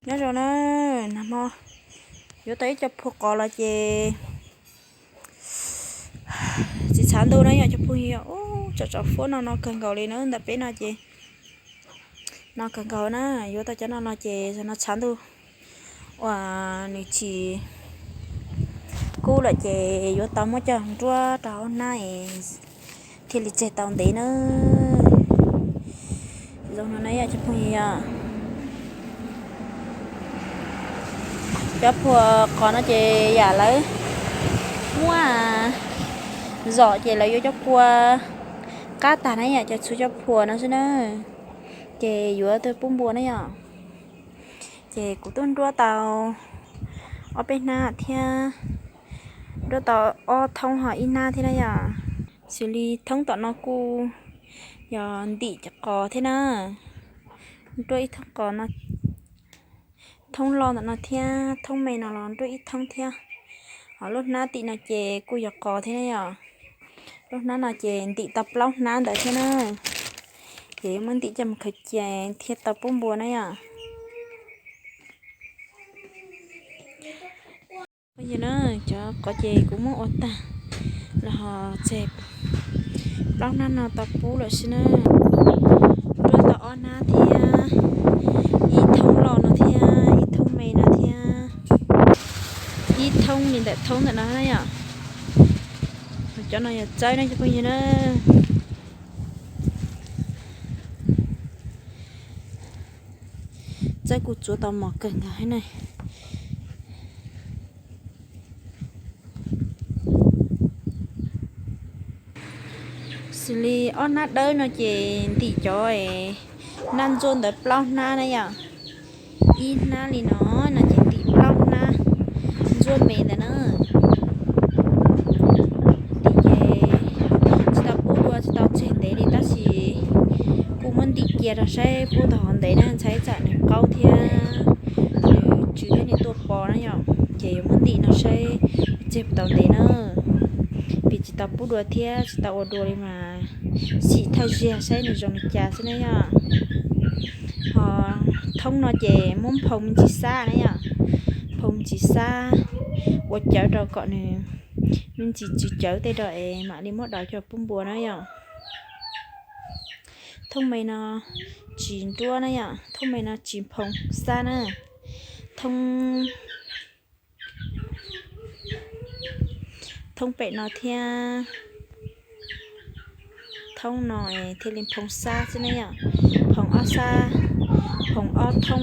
Nyob zoo na, nag hmo yuav tau ib co phua qos los ces tsis tshav ntuj na yom cov phooj ywg. Ub, tsam tsam fuab no no kawg nkaus li na, ntawm peb no ces no kawg nkaus na. Yuav tau cov no los ces no tshav ntuj uas nws tsis kub lawm ces yuav tau muab coj nruab rau hauv hnab es thiaj li tseg tau ntev na. Zoo no na yom cov phooj ywg yom. Cov phua qos no ces yam lawv muab zom ces lawv yuav cov kua qab tag na yom, cov txhua cov phua no xwb na. Ces yuav tau pub npua na yom. Ces kuv twb nruab tau ob peb hnab thiab, nruab tau ob thoob ho ib hnab thiab na yom. Xws li thoob tom no kuj yog ntim cov qos thiab na. Nruab ib thoob qos no, thoob loj ntawm no thiab thoob me no los nruab ib thoob thiab. Ho lub hnab tim no ces kuj yog qos thiab na yom. Lub hnab no ces ntim tau plaub hnab ntawd thiab na. Ces muab ntim coj mus khaws cia thiaj tau pub npua na yom. Phooj ywg na, cov qos ces kuv muab ua tag los ho tseg plaub hnab no tau pub lawm xwb na. Nruab tau ob hnab thiab, ib thoob loj no thiab, ib thoob me no thiab, ib thoob li ntawm thoob ntawm no na yom. Cov no yog txawb na cov phooj ywg na. Txawb kuj tsuav tau mos kawg nkaus thiab na. Xws li ob hnab dawb no ces ntim cov nab ntxuaj ntawd plaub hnab na yom. Ib hnab li no, no ces ntim plaub hnab ntxuaj me ntawd na. Ntim ces tsis tau pub dua tsis tau tseg ntev li tab sis kuj muab ntim cia rau saib pub tau hov ntev na, ntshai tsam nws qaub thiab nws tsw thiab nws tuaj pov na yom. Ces yuav muab ntim no saib tseg puas tau ntev na. Vim tsis tau pub dua thiab tsis tau ua dua li mas xim thawj ziag saib nws zoo li cas xwb na yom. Ho thoob no ces muab nphoo me ntsis xab na yom. Nphoo me ntsis xab ua cawv rau kom nws me ntsis tsw cawv tej rau es mam li muab daus coj pub npua na yom. Thoob me no tsis nruab na yom, thoob me no tsis nphoo xab na. Thoob, thoob pem no thiab thoob no thiaj li nphoo xab xwb na yom. Nphoo ob xab, nphoo ob thoob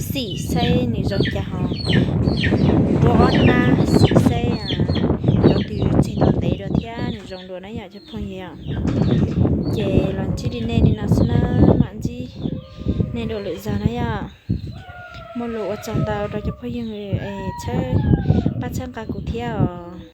xim saib nws zoo cas ho nruab ob hnab xim saib cov twg tseg tau ntev dua thiab nws zoo dua na yom cov phooj ywg. Ces los ntsib li nej li no xwb na, mam ntsib nej dua lwm zag na yom. Muaj lus ua tsaug ntau rau cov phooj ywg es txhawb pab txhawb nqa kuv thiab os.